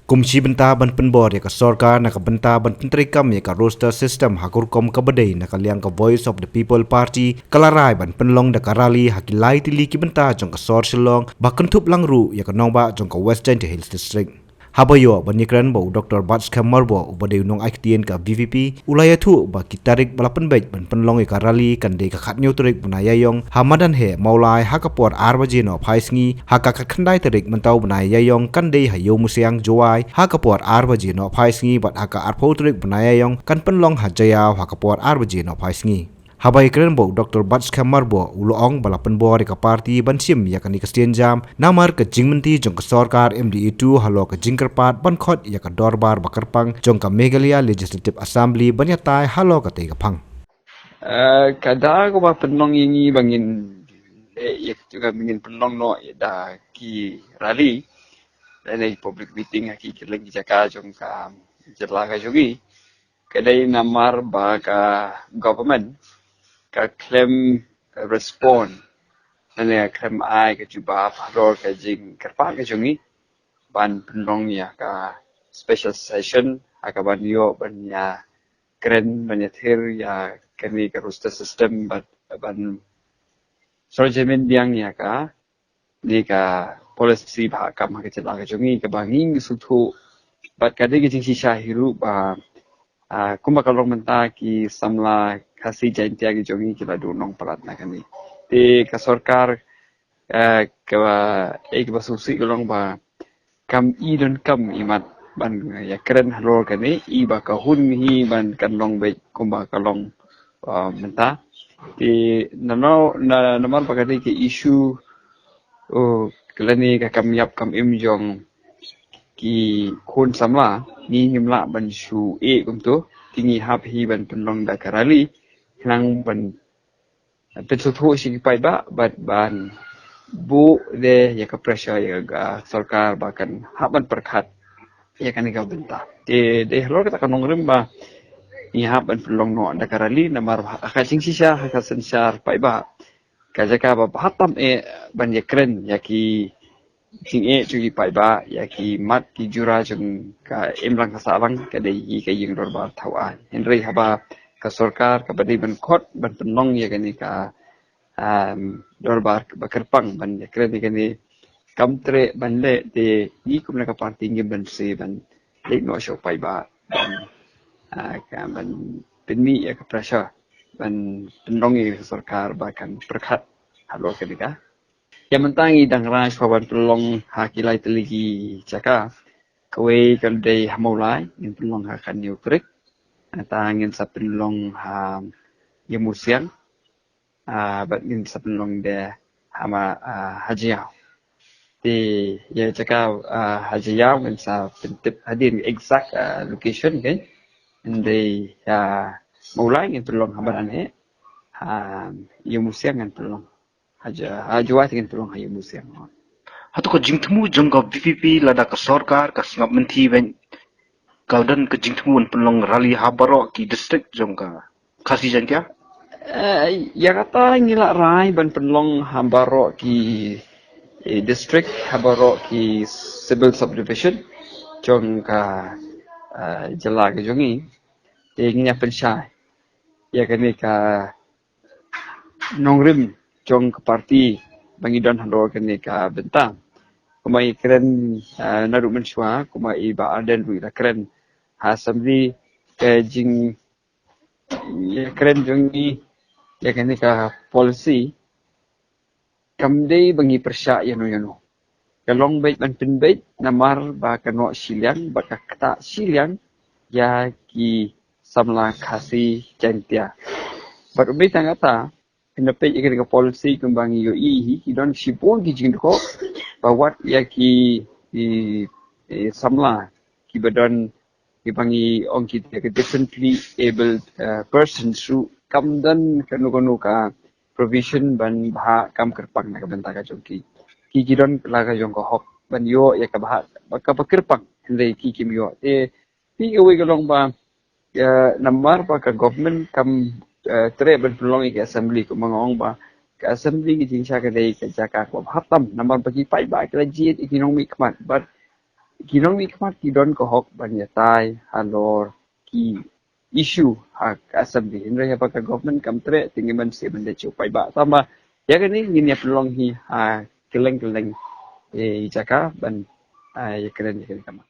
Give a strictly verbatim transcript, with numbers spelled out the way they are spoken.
Kum shi bynta ban pynbor ïa ka sorkar na ka bynta ban pyntreikam ïa ka roster system ha ka rukom kaba dei, na ka liang ka Voice of the People Party ka la rai ban pynlong da ka rally ha ki lai tylli ki bynta jong ka sor Shillong, ba kynthup lang ruh ïa ka nongbah jong ka West Jaintia Hills District. Haba ïoh ban ïakren bad u Doctor Batskhem Myrboh, uba dei u nongai ktien ka VPP, u la ïathuh ba ki tarik ba la pynbeit ban pynlong ïa ka rally kan dei ka khathynñiew tarik bnai Ïaïong ha madan heh Mawlai ha ka por ar baje nohphai sngi, ha ka khatkhyndai tarik mynta u bnai Ïaïong kan dei ha Ïewmusiang, Jowai, ha ka por ar baje nohphai sngi, bad ha ka arphew tarik bnai Ïaïong kan pynlong ha Jaïaw ha ka por ar baje nohphai sngi. Haba ïakren bad u Doctor Batskhem Myrboh, u la ong ba la pynbor ïa ka party ban shim ïa kane ka sienjam namar ka jingmynti jong ka sorkar MDA two halor ka jingkyrpad ban khot ïa ka dorbar ba kyrpang jong ka Meghalaya Legislative Assembly ban ïatai halor katei ka phang. Eh, ka daw kaba pynlong ïa ngi ba ngin, eh, ïa ka, ba ngin pynlong noh ïa da ki rally lane public meeting ha ki kylleng ki jaka jong ka jylla ka jong ngi. Ka dei namar ba ka government ka khlem respond lane ka khlem ai ka jubab halor ka jingkyrpad ka jong ngi ban pynlong ïa ka special session ha kaban ïoh ban ïakren, ban ïathir ïa kane ka roster system, bad ban sngewthuh biang ïa kane ka policy bhah kam ha ka jylla ka jong ngi kaba ngi sngewthuh. Bad ka dei ka jingshisha hi ruh ba, ah, kumba ka long mynta, ki samla Khasi Jaintia ki jong ngi ki la duh nongpalat na kane. Te ka sorkar, ah, kaba, eh, kaba sngewsih ka long ba kam i donkam i mat ban ïakren halor kane, i ba ka hun hi ban kan long beit kumba ka long, ah, mynta. Te nano, na, namar ba ka dei ka issue, oh, lane ka kam ïap kam im jong ki khun samla, ngi ngim lah ban shu ïeh kumto. Te ngi hap hi ban pynlong da ka rally khnang ban pynsngewthuh sha ki paidbah bad ban buh de ïa ka pressure ïa ka sorkar ba kan hap ban pyrkhat ïa kane ka bynta. Te dei halor kata ka nongrim ba ngi hap ban pynlong noh da ka rally namar ha ka jingshisha, ha ka synshar paidbah, ka jaka ba bha tam eh ban ïakren ïa ki jingeh jong ki paidbah, ïa ki mat ki jura jong ka imlang ka sahlang ka dei hi ka ïing dorbar thaw aiñ. Hynrei haba ka sorkar kaba dei ban khot ban pynlong ïa kane ka, um, dorbar ba kyrpang ban ïakren ïa kane, kam treh ban leh, te ngi kum na ka party ngim banse ban leit noh sha u paidbah ban, ah, ka ban pynmih ïa ka pressure ban pynlong ïa ka sorkar ba kan pyrkhat halor kane ka. Ïa mynta ngi dang rai shuwa ban pynlong ha ki lai tylli ki jaka. Kawei ka dei ha Mawlai, ngin pynlong ha ka New Creek. Mynta ngin sa pynlong ha Ïewmusiang, ah, bad ngin sa pynlong de ha ma, ah, ha Jaïaw. Te ïa jaka, ah, ha Jaïaw ngin sa pyntip hadien exact, ah, location, kan. Ngin dei ha Mawlai ngin pynlong ha madan heh, ha Ïewmusiang ngin pynlong ha Ja-, ha Jowai te ngin pynlong ha Ïewmusiang. Hato ka jingthmu jong ka VPP lada ka sorkar ka sngap mynthi ban, ka don ka jingthmu ban pynlong rally ha baroh ki district jong ka Khasi Jaintia? Eh, ïa kata ngi la rai ban pynlong ha baroh ki, eh, district, ha baroh ki civil subdivision jong ka, eh, jylla ka jong ngi. Te ngin ïa pynshai ïa kane ka nongrim jong ka party ba ngi don halor kane ka bynta. Kumba i kren, eh, naduh mynshuwa, kumba i Bah Ardent ruh i la kren ha assembly, ka jing, ïa kren jong ngi ïa kane ka policy kam dei ba ngi pyrshah ïano ïano. Ka long beit ban pynbeit namar ba ka noh shiliang bad ka ktah shiliang ïa ki samla Khasi Jaintia. Bad ym dei tang kata, phin ïa peit ïa kane ka policy kumba ngi ïohi hi, ki don shibun ki jingdkhot ba wat ïa ki, ki, ki samla kiba don, kiba ngi ong kita ki differently abled, eh, persons ruh kam don kano kano ka provision ban bha kam kyrpang na ka bynta ka jong ki. Ki, ki don la ka jong ka hok ban ïoh ïa ka bha, ba ka ba kyrpang, hynrei ki kim ïoh. Te phi, kawei ka long ba, eh, namar ba ka government kam, eh, treh ban pynlong ïa ka assembly, kumba nga ong ba ka assembly ka jingshisha ka dei ka jaka kaba bha tam namar ba ki paidbah ki la jied ïa ki nongmihkhmat. Bad ki nongmihkhmat ki don ka hok ban ïatai halor ki issue ha ka assembly, hynrei haba ka government kam treh te ngim ban shem ban leit sha u paidbah. Tangba ïa kane ngin ïa pynlong hi ha kylleng kylleng i jaka ban ïa kren ïa kane ka mat.